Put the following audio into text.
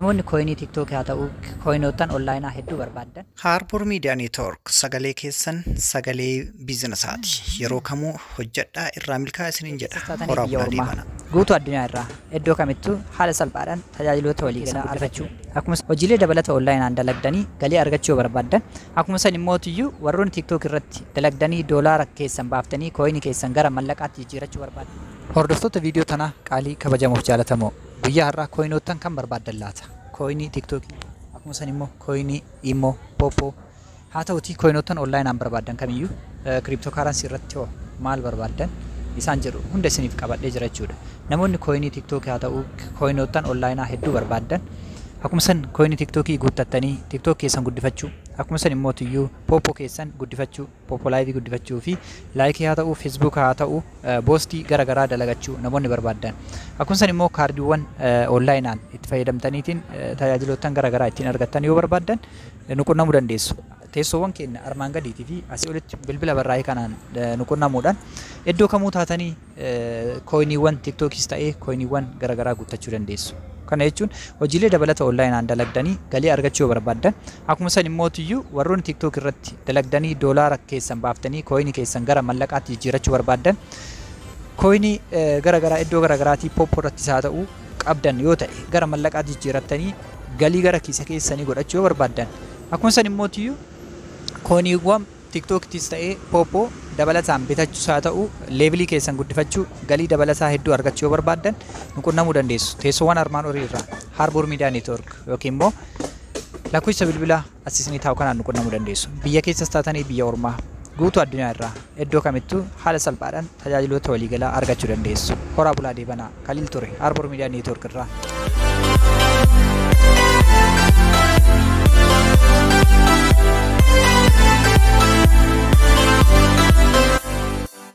Namoonni coinii TikTokii haa ta'u coinoottan onlineaa hedduu barbaaddan. Harbour Media Network sagalee keessan sagalee businessaati. Yeroo kamuu hojjedhaa irraa milkaa'aa isiniin jedha. Horaa biyya bulaa ormaa deebana. Guutuu addunyaa irraa iddoo kamittuu haala salphaadhaan tajaajiloota waliigalaa argachuu akkasumas hojiilee dabalata onlineaan dalagdanii galii argachuu barbaaddan akkuma san immootiyyuu warroonni TikTok irratti dalagdanii doolaara keessan baaftanii coinii keessan gara mallaqaatti jijjiirachuu barbaaddan. Hordoftoota viidiyoo tanaa qaalii kabajamuuf jaalatamoo guyyaa har'aa coinoottan kan barbaaddan laata? Coinii TikTokii akkuma san immoo coinii Imo Poppo haa ta'utii coinoottan onlineaan barbaaddan kamiyyuu crypto currency irratti hoo maal barbaaddan isaan jedhu hunda isiniif qabadhee jira jechuudha. Namoonni coinii TikTokii haa ta'u coinoottan onlineaa hedduu barbaaddan akkuma san coinii TikTokii guuttattanii TikTok keessan guddifachuu akkuma san immoo tiyyuu Poppo keessan guddifachuu Poppo liveii guddifachuu fi likeii haa ta'u Facebook haa ta'u boostii garaagaraa dalagachuu namoonni barbaaddan akkuma san immoo kaardiiwwan onlineaan itti fayyadamtaniitiin tajaajiloottan garaagaraa ittiin argattan yoo barbaaddan nu qunnamuu dandeessu. Teessoowwan keenya armaan gadiitii fi asii olitti bilbila barraa'ee kanaan nu qunnamuudhaan iddoo kamuu taatanii coiniiwwan TikTokiis ta'ee coiniiwwan garaagaraa guuttachuu dandeessu. Kana jechuun hojiilee dabalata onlineaan dalagdanii galii argachuu yoo barbaaddan akkuma san immootiyyuu warroonni TikTok irratti dalagdanii doolaara keessan baaftanii coinii keessan gara mallaqaatti jijjiirachuu barbaaddan coinii garaagaraa iddoo garaagaraatii Poppo irrattis haa ta'u qabdan yoo ta'e gara mallaqaatti jijjiirattanii galii gara kiisa keessanii godhachuu yoo barbaaddan akkuma san immootiyyuu coiniiwwan TikToktis ta'ee Poppo dabalataan bitachuus haa ta'u levelii keessan guddifachuu galii dabalataa hedduu argachuu yoo barbaaddan nu qunnamuu dandeessu. Teessoowwan armaan olii irraa Harbour Media Network yookiin immoo lakkoofsa bilbilaa as isinii taa'u kanaan nu qunnamuu dandeessu. Biyya keessas taatanii biyya ormaa guutuu addunyaa irraa iddoo kamittuu haala salphaadhaan tajaajiloota waliigalaa argachuu dandeessu. Horaa bulaa deebanaa Kaliil ture Harbour Media Network irraa.